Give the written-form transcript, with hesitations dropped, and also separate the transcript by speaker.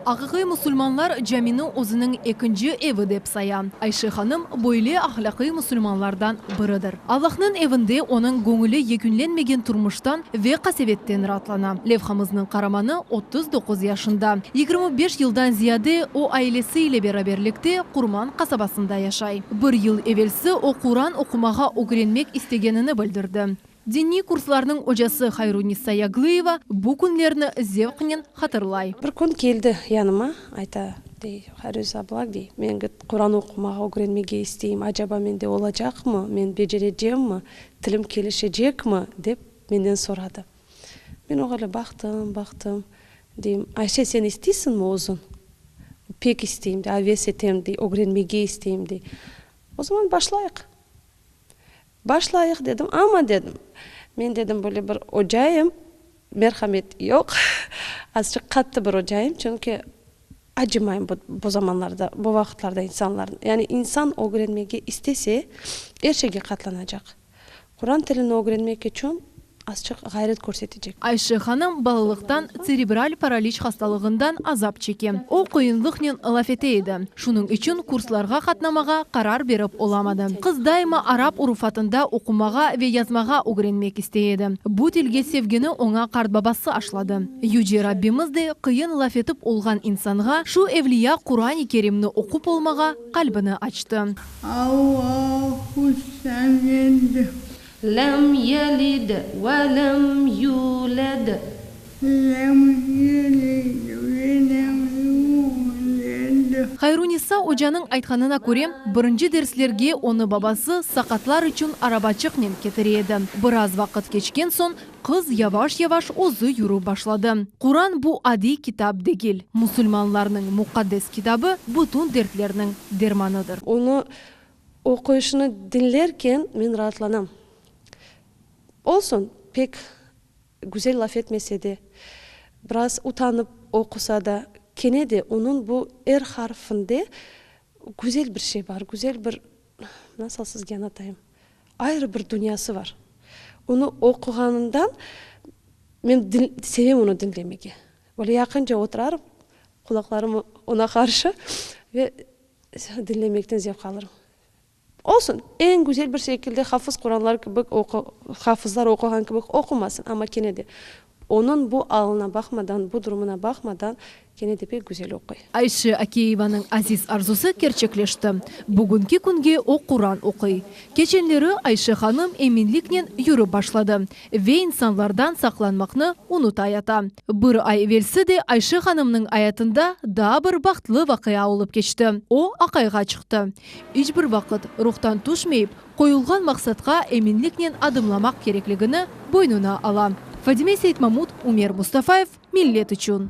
Speaker 1: Aqiqiy musulmanlar camini özüniñ ekinci evi dep saya. Ayşe hanım böyle ahlâqiy musulmanlardan biridir. Allahnıñ evinde onıñ göñüli yekünlenmegen turmuştan ve qasevetten raatlana. Levhamıznıñ qaramanı 39 yaşında. 25 yıldan ziyade o ailesi ile beraberlikte Qurman qasabasında yaşay. Bir yıl evelsi o Quran oqumağa ögrenmek istegenini bildirdi. Diniy kurslarnıñ ocası Hayrunisa Yaglıyeva bu künlerni zevqnen hatırlay.
Speaker 2: Bir kün keldi yanıma, ayta, dey, Hayrunisa abla, dey, men Quran oqumağa ögrenmege isteyim, acaba mende olacaqmı, men becerecemmi, tilim kelişecekmi, dep menden soradı. Men oğa öyle baqtım, baqtım, deyim, Ayşe, sen isteysiñmi özüñ? Pek isteyim, dey, aves etem, dey, ögrenmege isteyim, dey. O zaman başlayıq. Başlayıq, dedim, amma, dedim, men, dedim, böyle bir ocayım, merhamet yoq, azıcıq qattı bir ocayım, çünki acımayım bu, bu zamanlarda, bu vaqıtlarda insanlarnı. Yani insan ögrenmege istese, er şeyge qatlanacaq. Quran tilini ögrenmek içün azçıq ğayret körsetecek.
Speaker 1: Ayşe hanım balalıqtan tserebral paraliç hastalığından azap çeke. O, qıyınlıqnen laf ete edi, şunıñ içün kurslarğa qatnamağa qarar berip olamadı. Qız daima arap urufatında oqumağa ve yazmağa ögrenmek istey edi. Bu tilge sevgini oña qartbabası aşladı. Yüce Rabbimiz de qıyın laf etip olğan insanğa şu evliya Quran-i Kerimni oqup olmağa qalbini açtı.
Speaker 3: Allahu-s-Samed.
Speaker 4: Lem yelid ve lem yuled.
Speaker 3: Lem yelid ve lem yuled.
Speaker 1: Hayrunisa ocanıñ aytqanına köre, birinci derslerge onı babası saqatlar içün arabaçıqnen ketire edi. Biraz vaqıt keçken soñ, qız yavaş-yavaş özü yürüp başladı. Quran bu adiy kitap degil. Musulmanlarnıñ muqaddes kitabı bütün dertlerniñ dermanıdır.
Speaker 2: Onı Oquyışını diñlerken men raatlanam. Olsun, pek güzel laf etmese de, biraz utanıp oqusa da, kene de onıñ bu er harfinde güzel bir şey bar, güzel bir, nasıl sizge añlatayım, ayrı bir dünyası bar. Onı oquğanından men sevem onı diñlemege. Böyle yaqınca oturarım, qulaqlarım oña qarşı ve Diñlemekten zevq alırım. Olsun, eñ güzel bir şekilde hafız Quranlar kibi hafızlar oquğan kibi oqumasın, amma kene de onıñ bu alına baqmadan, bu durumına baqmadan kene de pek güzel oquy.
Speaker 1: Ayşe Akiyevanıñ aziz arzusı kerçekleşti. Bugünki künge o Quran oquy. Keçenleri Ayşe hanım eminliknen yürüp başladı ve insanlardan saqlanmaqnı unutayata. Bir ay evelsi de Ayşe hanımnıñ ayatında daa bir bahtlı vaqia olıp keçti, o, aqayğa çıqtı. İç bir vaqıt ruhtan tüşmeyip, qoyulğan maqsatqa eminliknen adımlamaq kerekligini boynuna ala. Fadime Seytmamut, Umer Mustafayev, Millet içün.